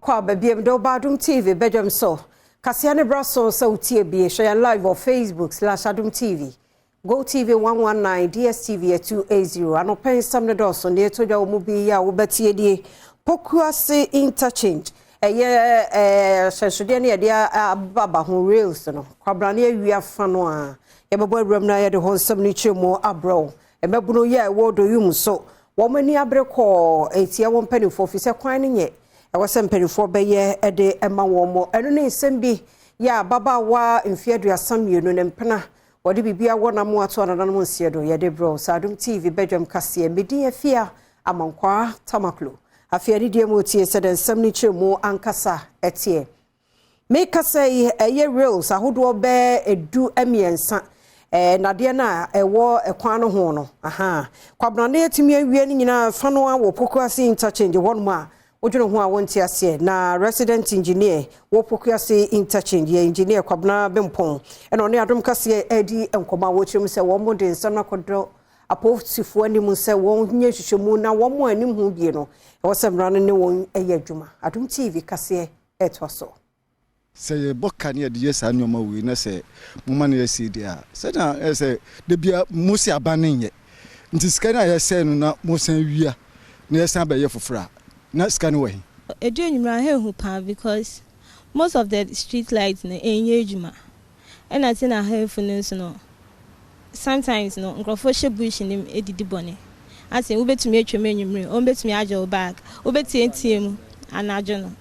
Akwaaba biom de ɔba Adom TV badwam so. Kaseɛ ne bra so sɛ wotie bie. Hwɛ yɛn live wɔ Facebook/Adom TV. Go TV 119, DSTV 280. Anɔpɛ nsɛm no dɔɔso ne ɛtɔ dwa wɔ mu bi a wobɛtie die. Pokuase Interchange. Ɛyɛ ahyɛnsodeɛ ne yɛde ababa ho rails no. Kwabrane awia fa no a yɛbɛbɔ awuram na yɛde hɔ nsɛm no kyerɛ mu abrɛw. Mmabunu yi a ɛwɔ Doyum so, wɔn ani abere kɔɔ etia wɔn mpanimfoɔ fi sɛ kwan no nyɛ ɛwɔ sɛ mpanimfoɔ bɛyɛ de ma wɔn mo. Ɛno ne nsɛm bi yɛ ababaawa mfeɛ 32 ne mpena wɔde biribi awɔ nam ato anananom nseɛ do yɛde brɛw sɛ Adom TV badwam kaseɛ. Medin Afia Amankwaa Tamaklo. Afei anidie mu tie sɛ de nsɛm no kyerɛ mu ankasa ɛteɛ. Mekasa yi, ɛyɛ rails ahodoɔ bɛɛ 13 nadeɛ no a ɛwɔ ɛkwan no ho no aha kwabrane atumi awie no nyinaa fa no a wɔ Pokuase Interchange hɔnom a wodwene ho a wɔnte aseɛ. Na resident engineer wɔ Pokuase Interchange yɛ Engineer Kwabena Bempɔn, ɛna ɔne Adom kaseɛ adi nkɔmmɔ a wɔkyerɛ mu sɛ wɔn de nsɛm no akɔdɔ apolisifoɔ anim sɛ wɔn nyɛ nhwehwɛmu na wɔn anim ho bie no ɛwɔ sɛ mmara no ne wɔn yɛ adwuma. Adom TV kaseɛ ɛtoa so. Sɛ yɛbɔ ka ne yɛde yɛ saa nneɛma wei na sɛ moma no yɛsie deɛ a, sɛnea ɛyɛ sɛ da bia mo se aba no nyɛ nti sika no a yɛsɛe no na mosan wia na yɛsan bɛyɛ foforɔ a, na sika no wɔ he? Edu enyimrɛ a ha ehu paa because most of the street lights no ɛnyɛ adwuma, ɛna te na ha efu no nso no, sometimes no nkurɔfoɔ hyɛ bush nim edidi bɔne ase. Wobɛtumi atwam enyimrɛ, wɔn bɛtumi agye wo bag, wobɛtiatia mu anadwo no,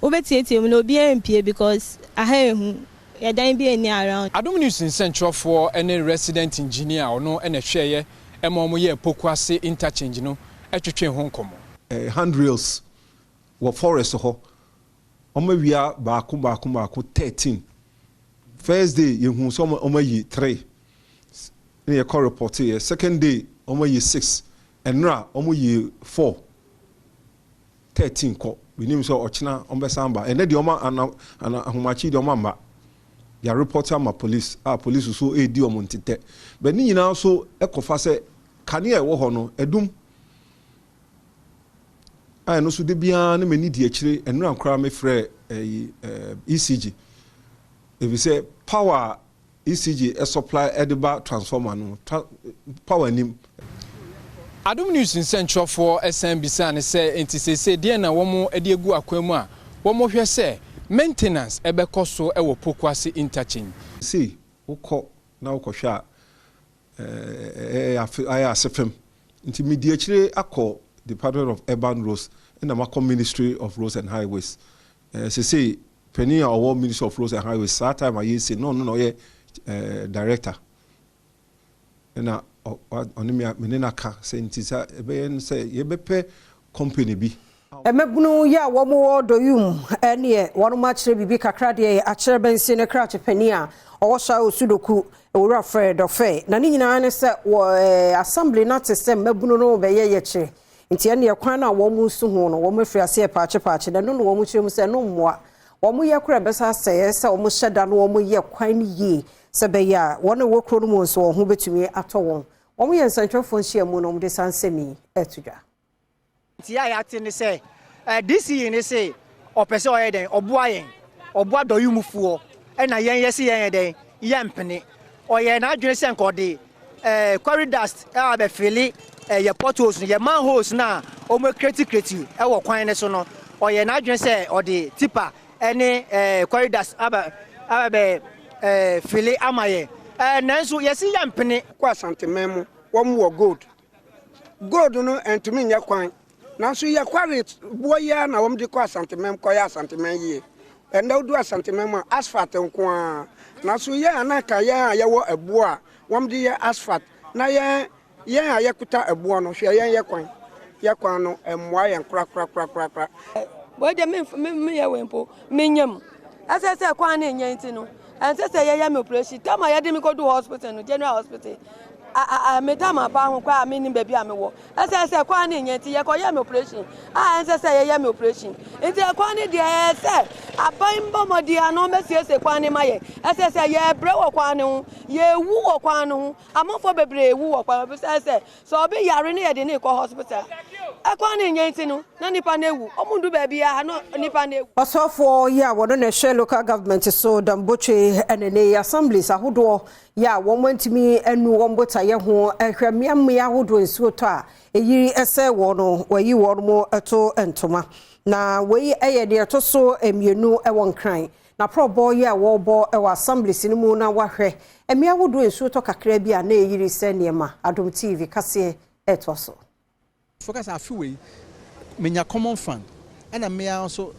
wobɛtiatia mu na obiara mpie because aha ehu, yɛdan bi ani around. Adom News nsɛntwerɛfoɔ ne resident engineer a ɔno na ɛhwɛeɛ ma wɔn yɛ Pokuase Interchange no twetwe ho nkɔmmɔ. Handrails wɔ forest hɔ, wɔn awia baako baako baako 13. First day yɛhu sɛ wɔn ayi three ne yɛkɔ report yɛ. Second day wɔn ayi six, ɛnora wɔn yi four, 13 kɔ. Menim sɛ ɔkyena wɔn bɛsan ba. Ɛnɛ deɛ wɔn ana ana ahomakye deɛ wɔn amba. Yɛ report ama police a police nso edi wɔn ntetɛ bɛ ne nyinaa nso ɛkɔfa sɛ kanea ɛwɔ hɔ no ɛdum a ɛno nso de biara ne m'ani di akyire. Ɛnora koraa mefrɛ ɛyi ECG ebi sɛ power ECG ɛsupply ɛde ba transformer no power nim. Adom News nsɛntwerɛfoɔ ɛsan bisa ne sɛ nti seesei deɛ na wɔn de agu akwan mu a wɔn hwɛ sɛ maintenance ɛbɛkɔ so ɛwɔ Pokuase Interchange. Sei wokɔ na wokɔhwɛ a ɛɛ ayɛ ase fam nti medi akyire akɔ Department of Urban Roads ɛna makɔ Ministry of Roads and Highways. Sesei panin a ɔwɔ Ministry of Roads and Highways saa time a yɛsi no, ɔno na ɔyɛ director, ɛna ɔne me me ne n'aka sɛ nti sa ɛbɛyɛ no sɛ yɛbɛpɛ company bi. Mmabunu yi a wɔn wɔ Dɔyum ɛneɛ wɔn akyerɛ biribi kakra deɛ akyerɛ bɛnsi ne krakye panin a ɔwɔ hyɛ Osudoku, Owura Fred Dɔfɛ, na ne nyinaa ne sɛ wɔ assembly na te sɛ mmabunu no bɛyɛ yɛkyerɛ nti ɛneɛ kwan no a wɔn su ho no wɔn afiri aseɛ paakye paakye na ɛno na wɔn kyerɛ mu sɛ ɛno mmoa wɔn yɛ kora bɛsa asɛeɛ sɛ wɔn hyɛ da no wɔn yɛ kwan no yie sɛ bɛyɛ a wɔn a ɛwɔ kuro no mu nso wɔn ho bɛtumi atɔ wɔn. Wɔn yɛ nsɛntwerɛfoɔ nhyia mu na wɔn de saa nsɛm yi ɛto dwa. Nti a yɛate ne sɛ DCE ne se ɔpɛ sɛ ɔyɛ dɛn, ɔboa yɛn, ɔboa Dɔyumufoɔ, ɛna yɛn yɛsi yɛn yɛ dɛn, yɛ mpene. Ɔyɛ n'adwene sɛ nka ɔde quarry dust a bɛfill yɛ potholes no, yɛ manholes no a wɔn akretikireti ɛwɔ kwan ne so no. Ɔyɛ n'adwene sɛ ɔde tipper ɛne quarry dust aba bɛ fill ama yɛn, nanso yɛsi yɛ mpene. Kɔ Asanteman mu, wɔn wɔ gold. Gold no ntumi nyɛ kwan, nanso yɛ quarry boɔ yi ara na wɔn de kɔ Asanteman kɔyɛ Asanteman yie. Ɛnna wodu Asanteman mu a, asphalt nko ara, nanso yɛn anaka yɛn a yɛwɔ ɛboɔ a wɔn de yɛ asphalt na yɛn a yɛkuta ɛboɔ no, hwɛ yɛn yɛ kwan no mmoa yɛn korakorakorakora. Wei deɛ me me yɛ wei mpo menyam ɛsɛ sɛ kwan ne nyɛ nti no ɛnsɛ sɛ yɛyɛ me operation. Tam a yɛde me kɔdu hospital no, general hospital, a me tam apa ho koraa a mennim baabi a mewɔ. Ɛsɛ sɛ kwan ne nyɛ nti yɛkɔyɛ me operation a ɛnsɛ sɛ yɛyɛ me operation. Nti ɛkwan ne deɛ ɛyɛ sɛ aban mbɔ mmɔden a na ɔmbɛsiesie kwan ne ma yɛ. Ɛsɛ sɛ yɛbrɛ wɔ kwan ne ho, yɛwu wɔ kwan ne ho, amanfoɔ bebree wu wɔ kwan ho sɛ ɔbi yare ne yɛde ne kɔ hospital. Ɛkwan no nyɛ nti no, na nipa no awu. Ɔmo ndu baabi a na nipa no awu. Ɔsɔfoɔ yi a wɔno na ɛhwɛ local government so Dan Botwe ne ne assemblies ahodoɔ yɛ a wɔn antumi anu wɔn botaeɛ ho hwɛ mmeammea ahodoɔ nsuo tɔ a ɛyiri sɛ wɔn no wɔayi wɔn mo to ntoma. Na wei yɛ deɛ ɛto so mmienu wɔ Nkran. Na prɔbɔ yi a wɔrebɔ wɔ assemblies no mu na wɔahwɛ mmea ahodoɔ nsuo tɔ kakra bi a na ɛyiri sɛ nneɛma. Adom TV kaseɛ ɛtoa so. Focus afe wei menya common fund, ɛna mmea nso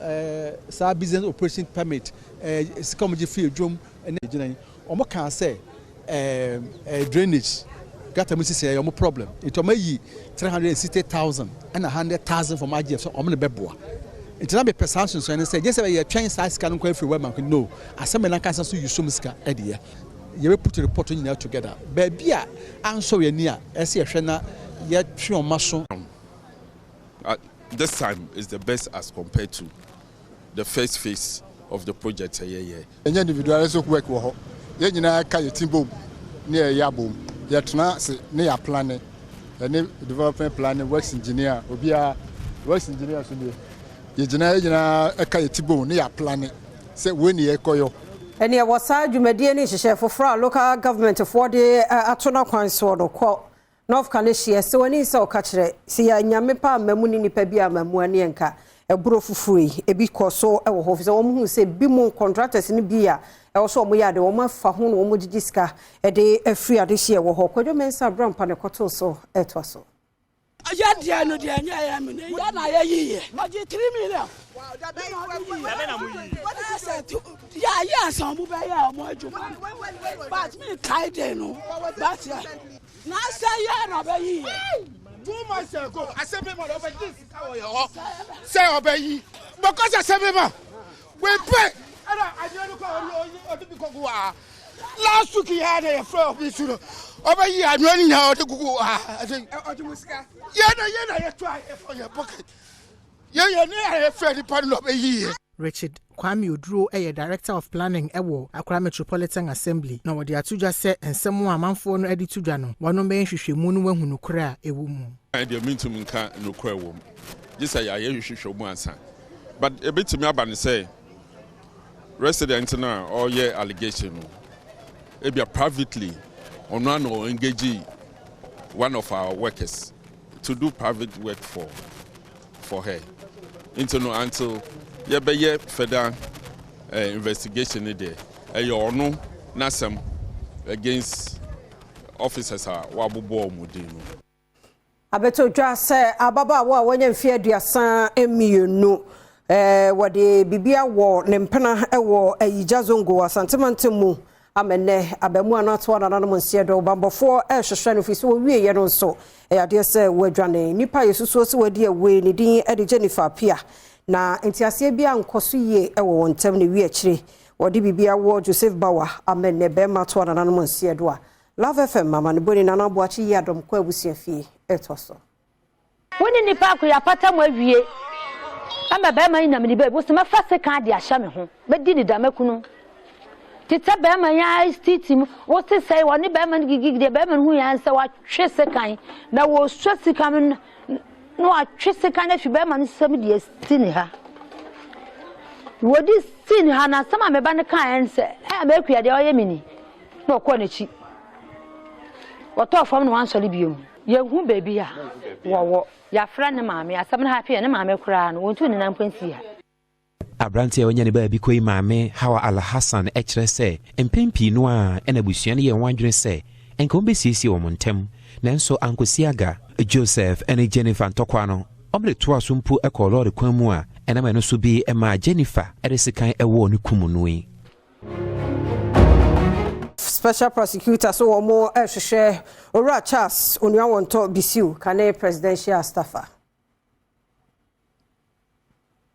saa business operation permit, sika wɔn gye fi edwom ɛna egyina yi. Wɔn kaa sɛ ɛɛ ɛɛ drainage gutter mu sisi ɛyɛ wɔn problem, nti wɔn ayi 360,000 ɛna 100,000 from IGF so wɔn na bɛboa. Nti na mepɛ saa nsonson no sɛ gye sɛ yɛtwɛn saa sika no nkɔ afiri World Bank no asɛm nankasa so yi som sika ɛde yɛ. Yɛbɛ put report nyinaa together, baabi a ansɔ yɛn ani a ɛsɛ yɛhwɛ na yɛtwe ɔma so. This time is the best as compared to the first phase of the project. Yeah. Ɛnyɛ individualistic work wɔ hɔ. Yɛn nyinaa ka yɛ ti bom ne yɛyɛ abom. Yɛtena ase ne yɛ plan, ɛne development planning, works engineer, obiara works engineer so nie. Yɛgyina, yɛn nyinaa ɛka yɛ ti bom ne yɛ plan sɛ wei ne yɛkɔyɔ. Ɛne ɛwɔ saa dwumadie ne nhyehyɛ foforɔ a local government foɔ de ato no kwan soɔ no kɔ North Kaneshie sɛ w'ani sɛ ɔka kyerɛ sɛ yɛ Nyame pa amamu ne nipa bi amamu ani nka ɛburo fufuo yi ebi kɔ so ɛwɔ hɔ, sɛ wɔn hu sɛ bi mu contractors no bi a ɛwɔ so wɔn yɛ ade wɔn afa ho na wɔn gyegye sika ɛde afiri adehyeɛ wɔ hɔ. Kwadwo Mɛnsa Abrampa ne kɔtoo so ɛtoa so. Yɛ deɛ no deɛ nyɛ yɛ mi yɛ na yɛ yi yɛ ɔgye 3 million yɛ ayɛ asan ɔmo bɛ yɛ ɔmo adwuma, but mi kae de no, but yɛ na sɛ yɛ na ɔbɛ yi yɛ. 2 months ago, assemblyman ɔbɛ gye sika wɔ yɛ hɔ sɛ ɔbɛ yi because assemblyman we pay, ɛna adeɛ no kɔ ɔde ɔde bi kɔ gu ha. Last week yɛ na yɛ fɛ ɔbi su no ɔbɛ yi anwea no nyinaa ɔde gugu ha. Ɔde mu sika yɛ na yɛ na yɛ to a yɛ fɔ yɛ pocket yɛ yɛ ne yɛ fɛ nipa no na ɔbɛ yi yɛ. Richard Kwame Oduro yɛ Director of Planning wɔ Accra Metropolitan Assembly, na wɔde ato dwa sɛ nsɛm a amanfoɔ no de to dwa no, wɔnom bɛyɛ nhwehwɛmu no wahu nokorɛ a ɛwɔ mu. Deɛ mentumi nka nokorɛ wɔ mu gye sɛ yɛayɛ nhwehwɛ mu ansa, but ɛbɛtumi aba no sɛ resident no a ɔyɛ allegation no, ebia privately ɔno ano engage one of our workers to do private work for her. Nti no, until yɛbɛyɛ further investigation ne deɛ, ɛyɛ ɔno n'asɛm against officers a wɔabobɔ wɔn din no. Abɛtɔ dwa sɛ ababaawa a wɔanya mfeɛ 32 wɔde biribi awɔ ne mpena wɔ Ayigya Zongo Asantemantam mu ama nnɛ abamu no atoa nananom nseɛ do. Bambɔfoɔ ɛrehwehwɛ no firi sɛ wɔwieɛ no nso ɛyɛ adeɛ sɛ wɔadwane. Nnipa a yɛsusuo sɛ wɔadi awue ne din de Jennifer Apia, na nteaseɛ bi ankɔ so yie wɔ wɔn ntam ne wi akyire wɔde biribi awɔ Joseph Bawa ama nnɛ bɛrima atoa nananom nseɛ do a Love FM amanebɔni Nana Aboakye yi adɔm kɔ abusua fie ɛtɔ so. Wo ne nipa akɔ apata mu awie ama bɛrima yi nam ne baabi wosi mɛfa sekan de ahyɛ me ho bɛdi ne dama kunu te sɛ bɛrima yi a titi mu wosi sɛ wɔne bɛrima no gigigi deɛ, bɛrima no hu yɛn sɛ watwe sekan na wɔsua sekan no na watwe sekan no afi bɛrima no nsam de asi ne ha. Wɔde si ne ha na asɛm a meba no kaa yɛn sɛ ɛ mɛkua deɛ ɔyɛ me ni na ɔkɔɔ n'akyi, wɔtɔɔ fam na wansɔre bio. Yɛhu baabi a wɔwɔ, yɛafrɛ ne maame. Asɛm no ha pɛ ne maame koraa no wɔntu ne nan mpo nsi ha. Aberanteɛ a wanya ne baabi kɔ yi maame Hawa Alhassan kyerɛ sɛ mpɛn pii no a ɛna abusua no yɛ wɔn adwene sɛ ɛnka wɔn bɛsiesie wɔn ntɛm, nanso ankosi aga. Joseph ne Jennifer ntɔkwa no ɔmde toa so mpo kɔɔ lɔɔre kwan mu a ɛnam ɛno so bi ma Jennifer ɛde sekan ɛwɔɔ ne kum no yi. Special prosecutor so wɔn ɛrehwehwɛ Owura Charles Onuawɔntɔ Bisiw, kane presidential staffer.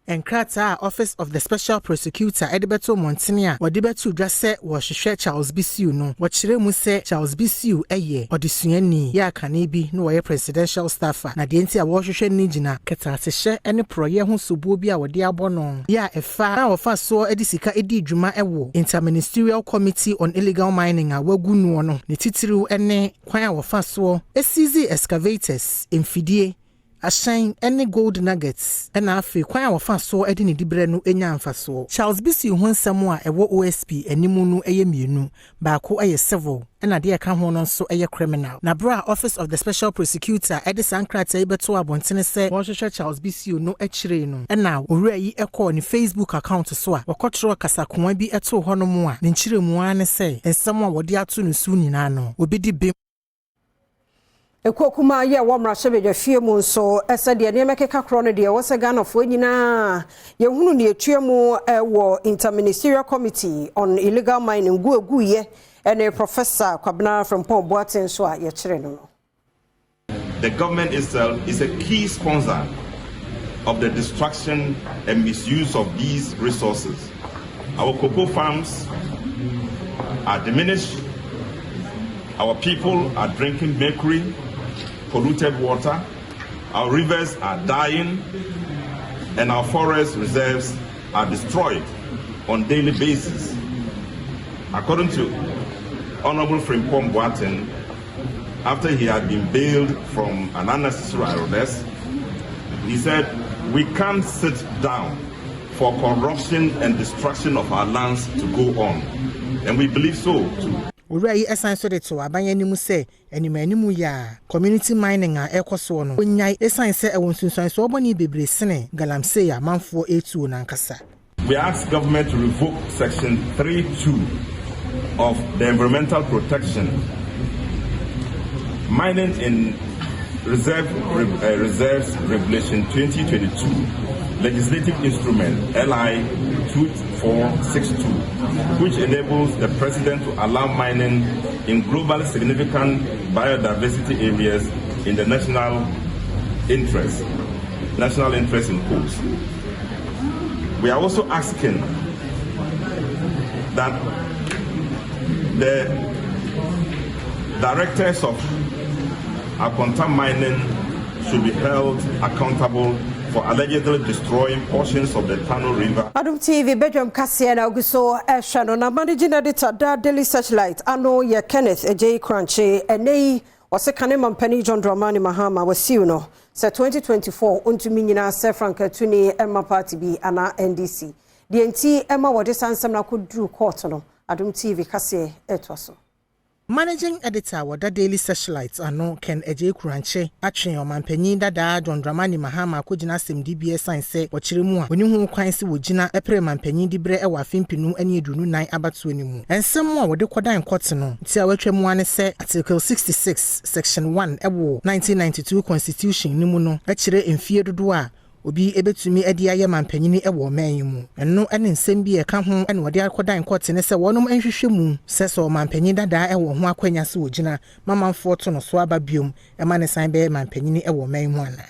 Nkrataa a Office of the Special Prosecutor de bɛto mmɔntene a wɔde bɛto dwa sɛ wɔrehwehwɛ Charles Bisiu no, wɔkyerɛ mu sɛ Charles Bisiu yɛ ɔdesuani yɛ akane bi na wɔyɛ presidential staffer, na deɛ nti a wɔrehwehwɛ no gyina kɛtɛasehyɛ ne porɔyɛ ho sobuo bi a wɔde abɔ no yɛ a ɛfa a wɔfa soɔ de sika di dwuma wɔ Interministerial Committee on Illegal Mining a wagu noɔ no, ne titiriw ne kwan a wɔfa soɔ seize excavators mfidie. ahyɛn ne gold nuggets na afei kwan a wɔfa soɔ de ne diberɛ no nyaa mfasoɔ. Charles Bissue ho nsɛm a ɛwɔ OSP anim no yɛ mmienu, baako yɛ civil ɛna deɛ ɛka ho no nso yɛ criminal. Na berɛ a Office of the Special Prosecutor de saa nkrataa yi bɛtoo abɔntene sɛ wɔrehwehwɛ Charles Bissue no akyire no na owura yi kɔɔ ne Facebook account so a wɔkɔtwerɛɛ kasakoa bi too hɔnom a ne nkyerɛmu ara ne sɛ nsɛm a wɔde ato no so nyinaa no wɔbɛdi bem. Ekuo kumaa yi a ɛwɔ mmarahyɛbadwafie mu nso sɛ deɛ nneɛma ɛkeka korɔ no deɛ ɛwɔ sɛ Ghanafoɔ nyinaa yɛhunu deɛ ɛtua mu wɔ Interministerial Committee on Illegal Mining gu ɛguiɛ ne Professor Kwabena Frimpong Boateng nso a yɛkyere no no. The government itself is a key sponsor of the destruction and misuse of these resources. Our cocoa farms are diminished. Our people are drinking mercury, polluted water. Our rivers are dying, and our forest reserves are destroyed on daily basis. According to Honorable Frimpong Boateng, after he had been bailed from an unnecessary arrest, he said, We can't sit down for corruption and destruction of our lands to go on. And we believe so too. Owura yi san nso de too aban anim sɛ animanimu yi a community mining a ɛrekɔ soɔ no wɔnnyae esiane sɛ ɛwɔ nsunsuansoɔ bɔne bebree sene galamsey a amanfoɔ retuo no ankasa. We ask government to revoke section 3.2 of the Environmental Protection Mining in Reserve, uh, Reserves Regulation 2022, Legislative Instrument LI 2462, which enables the President to allow mining in globally significant biodiversity areas in the national interest, national interest in quotes. We are also asking that the directors of Akonta Mining should be held accountable for allegedly destroying portions of the Tano River. Adom TV badwam kaseɛ na ogu so ɛhwɛ no na managing editor da Daily Searchlight ano yɛ Kenneth Adjei Korankye. Ɛnɛ yi ɔse kane mampanin John Dramani Mahama wasiw no sɛ 2024 ɔntumi nyina sɛ frankatuni ɛma party bi anaa NDC. Deɛ nti ɛma wɔde saa nsɛm no akɔduru court no, Adom TV kaseɛ ɛtoa so. Managing Editor wɔ Da Daily Searchlight ano, Ken Adjei Kurankye, atwe Ɔmanpanyin dadaa John Dramani Mahama akogyina asɛmdibea esiane sɛ wɔkyerɛ mu a onni ho kwan sɛ wogyina pere manpanyin dibrɛ wɔ afe mpenu ne 24 abatoɔ no mu. Nsɛm a wɔde kɔdan kɔte no ti a wɔatwa mu ara ne sɛ Article 66, Section 1 wɔ 1992 Constitution no mu no kyerɛ mfie dodoɔ a obi betumi de ayɛ manpanyin wɔ ɔman yi mu. Ɛno ne nsɛm bi a ɛka ho na wɔde akɔdan kɔte ne sɛ wɔnom nhwehwɛ mu sɛ sɛ ɔmanpanyin dadaa wɔ ho akwanya sɛ ogyina ma manfoɔ to no so aba biom ma no san bɛyɛ manpanyin wɔ ɔman yi mu anaa.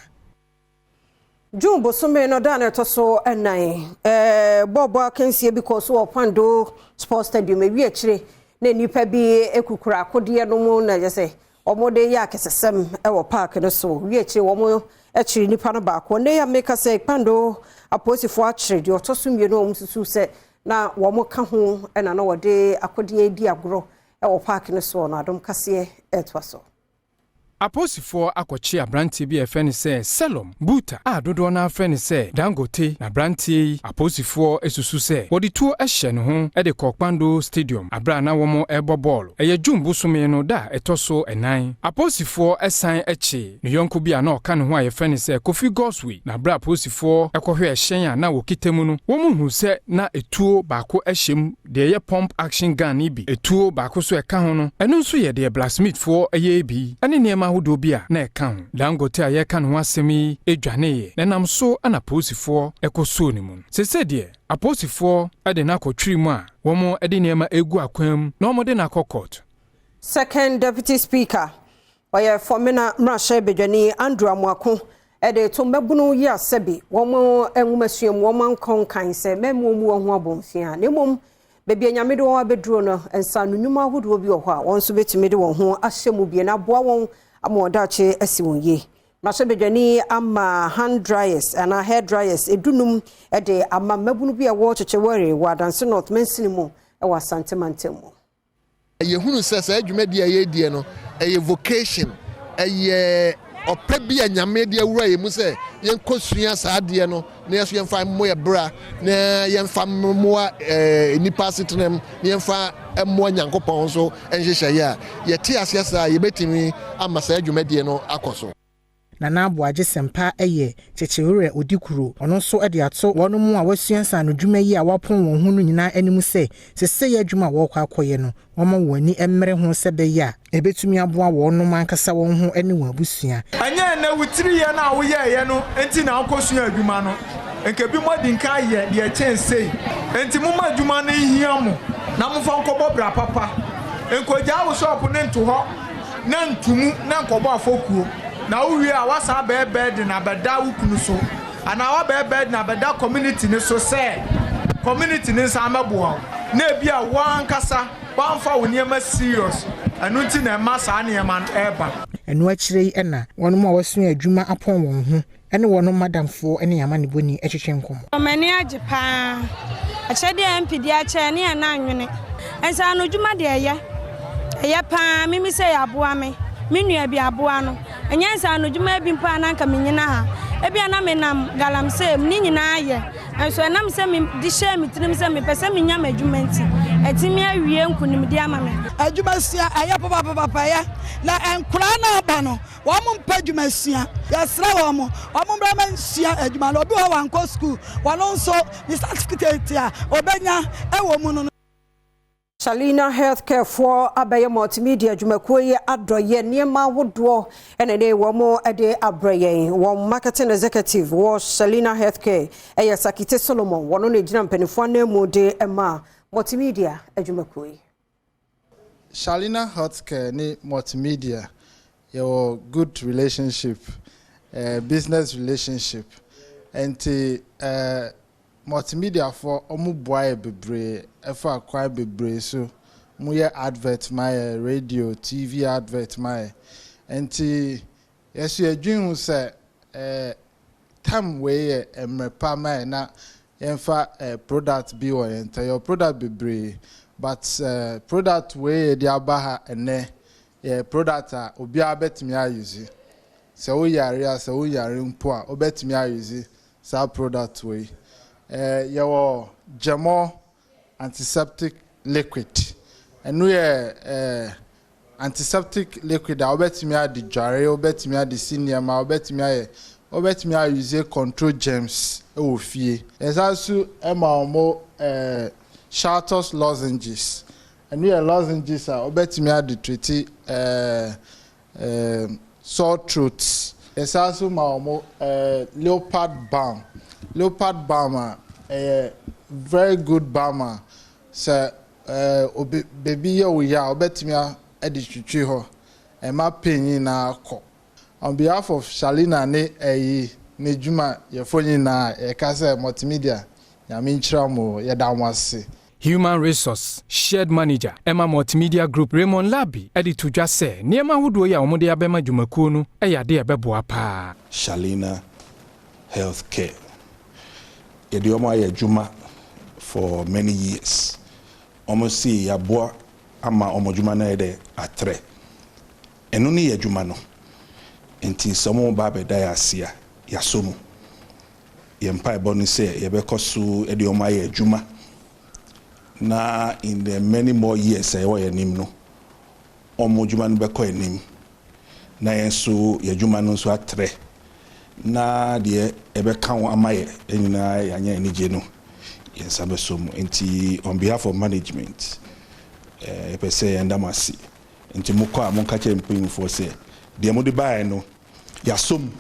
June bosome no da a na ɛtɔ so nnan, bɔɔlbɔ akansie bi kɔɔ so wɔ Kpando Sports Stadium. Ewi akyire na nnipa bi kukura akodeɛ no mu na yɛ sɛ Wɔde yɛ akɛsɛsɛm wɔ park no so. Wie akyire wɔkyere nipa no baako. Nnɛ yi a meka sɛ Kpando apolisifoɔ akyere deɛ ɔtɔ so mmienu a wɔsusu sɛ na wɔka ho na na wɔde akodeɛ redi agorɔ wɔ park no soɔ no. Adom kaseɛ retoa so. Apolisifoɔ akɔkye aberanteɛ bi a yɛfrɛ no sɛ Selom Buta a dodoɔ no ara frɛ no sɛ Dangote. Na aberanteɛ yi, apolisifoɔ susu sɛ wɔde tuo hyɛ ne ho de kɔɔ Kpando Stadium berɛ a na wɔrebɔ bɔɔlo. Ɛyɛ June bosome no da a ɛtɔ so nnan. Apolisifoɔ san kyee ne yɔnko bi a na ɔka ne ho a yɛfrɛ no sɛ Kofi Gosway, na berɛ a apolisifoɔ kɔhwɛɛ hyɛn a na wɔkita mu no, wɔhuu sɛ na etuo baako hyɛ mu, deɛ ɛyɛ pump action gun no bi, etuo baako nso a ɛka ho no, ɛno nso yɛ deɛ blacksmithfoɔ yɛ bi, ne nneɛma ahodoɔ bi a na ɛka ho. Dangote a yɛreka ne ho asɛm yi dwaneeɛ, na ɛnam so na apolisifoɔ kɔsoo ne mu no. Seesei deɛ, Apolisifoɔ de no akɔ twiri mu a wɔde nneɛma regu akwan mu na wɔde no akɔ court. Second Deputy Speaker, ɔyɛ Fomena mmarahyɛ badwani Andrew Amoako de to mmabunu yi a sɛbi wɔn nwomasua mu wɔn ankɔ nkan sɛ mɛmma wɔn mu wɔn ho abomfiaa na mmom baabi a Nyame de wɔn abɛduro no nsaano nnwuma ahodoɔ bi wɔ hɔ a wɔn nso bɛtumi de wɔn ho ahyɛ mu bie na aboa wɔn ama wɔn daakye asi wɔn yie. Mmarahyɛbadwani ama hand dryers anaa hair dryers edunum de ama mmabunu bi a ɛwɔ Kyekyewere wɔ Adanse North mansini mu wɔ Asante mantam mu. Yɛhunu sɛ saa dwumadie a yɛredie no, ɛyɛ vocation, ɛyɛ ɔpɛ bi a Nyame de awura yɛn mu sɛ yɛnkɔsua saa adeɛ no na yɛn nso yɛmfa mmɔ yɛn bra na yɛmfa mmoa nnipa asetenam na yɛmfa mmoa Nyankopɔn nso nhyehyɛeɛ a, yɛte aseɛ saa a, yɛbɛtumi ama saa dwumadie no akɔ so. Nana Aboagye Sɛmpa yɛ Kyekyewerɛ Odikuro. Ɔno nso de ato wɔnom a wɔasua nsaanodwuma yi a wɔapɔn wɔn ho no nyinaa anim sɛ sesei adwuma a wɔrekɔ akɔyɛ no, wɔmma wɔn ani mmere ho sɛ ɛbɛyɛ a ɛbɛtumi aboa wɔnom ankasa wɔn ho ne wɔn abusua. Ɛnyɛ ɛnnɛ wo tiri yɛ no a woyɛeɛ no nti na wokɔsua adwuma no. Nka ebinom adi nkan ayɛ deɛ ɛkyɛn sei. Enti momma adwuma no nhia mo na momfa nkɔbɔ bra papa. Nkɔgyaa wo shop no nto hɔ na nto mu na nkɔbɔ afɔkuo. Na wowie a woasan abɛyɛ burden abɛda wo kunu so anaa woabɛyɛ burden abɛda community no so sɛ community no nsan mmɛboa wo. Na ebia wo ankasa woamfa wo nneɛma serious, ɛno nti na ɛma saa nneɛma no ɛreba. Ɛno akyire yi na wɔnom a wɔasua adwuma apɔn wɔn ho ne wɔnom madamfoɔ ne amanebɔni twetwe nkɔmmɔ. M'ani agye paa. Akyɛdeɛ a MP de akyɛ yɛn ne yɛn nan nwene. Nsaanodwuma deɛ ɛyɛ. Ɛyɛ paa. Mimi sei aboa me. Me nua bi aboa no. Ɛnyɛ nsaanodwuma bi mpo a na anka mennyina ha. Ebia na menam galamsey mu. Ne nyinaa yɛ. Nanso ɛnam sɛ mede hyɛɛ me tirim sɛ mepɛ sɛ menya m'adwuma nti, atumi awie nkonimdi ama me. Adwuma sua, ɛyɛ papapapapa, ɛyɛ. Na nkwadaa no aba no, wɔn mpɛ adwuma sua. Yɛsrɛ wɔn, wɔn mmra mmɛsua adwuma no. Obi wɔ hɔ a wankɔ sukuu, ɔno nso ne certificate a ɔbɛnya wɔ mu no. Shalina Healthcare foɔ abɛyɛ multimedia adwumakuo yi adɔyɛ nneɛma ahodoɔ ɛna ne wɔn de abrɛ yɛn. Wɔn marketing executive wɔ Shalina Healthcare ɛyɛ Sakite Solomon, wɔn na gyina mpanimfoɔ ananmu de ma multimedia adwumakuo yi. Shalina Healthcare ne Multimedia yɛwɔ good relationship, business relationship, nti Multimedia foɔ ɔmo boa yɛ bebree ɛfa kwan bebree so, ɔmo yɛ advert ma yɛ, radio, TV advert ma yɛ, nti yɛso yɛdwen ho sɛ ɛɛ time wei yɛ mmerɛ pa ma yɛ na yɛnfa ɛɛ product bi wɔ yɛn ntam, yɛwɔ product bebree but ɛɛ product wei yɛde aba ha ɛnɛ yɛ product a obiara bɛtumi a use, sɛ wo yare a sɛ wo nyare mpo a wobɛtumi a use saa product wei. Eh, yɛwɔ Gemol antiseptic liquid. Ɛno yɛ eh, antiseptic liquid a wobɛtumi ade dware, wobɛtumi ade si nneɛma, wobɛtumi ayɛ, wobɛtumi a use control germs wɔ fie. Yɛsan nso ma wɔn eh, Shaltus lozenges. Ɛno yɛ lozenges a wobɛtumi ade treat eh, Ehm sore throat. Yɛsan nso ma wɔn eh, leopard balm. Leopard balm a ɛyɛ very good balm a sɛ eh, obi baabi yɛ wo ya a wobɛtumi de twitwi hɔ. Ɛma pain nyinaa kɔ. On behalf of Shalina ne ɛyi n'adwuma yɛfoɔ nyinaa yɛka sɛ Multimedia Nyame nhyira mo o, yɛda mo ase. Human Resource Shared Manager ma Multimedia Group, Raymond Larbi de to dwa sɛ nneɛma ahodoɔ yi a wɔde abɛma dwumakuo no yɛ adeɛ a ɛbɛboa pa ara. Shalina Health Care, Yɛde wɔn ayɛ adwuma for many years. Wɔn se yɛaboa ama wɔn adwuma no ayɛ dɛ atrɛ. Ɛno ne yɛn adwuma no. Nti sɛ wɔn ba abɛda yɛn ase a, yɛasɔ mu. Yɛn mpaebɔ ne sɛ yɛbɛkɔ so de wɔn ayɛ adwuma na in the many more years a ɛwɔ yɛn anim no, wɔn adwuma no bɛkɔ anim na yɛn nso yɛn adwuma no nso atrɛ na deɛ ɛbɛka ho ama yɛ nyinaa yɛanya anigye no yɛn nsa bɛsɔ mu. Nti on behalf of management, yɛpɛ sɛ yɛn da mo ase. Nti mokɔ a monka kyerɛ mpanyinfoɔ sɛ deɛ mode baeɛ no yɛasɔ mu.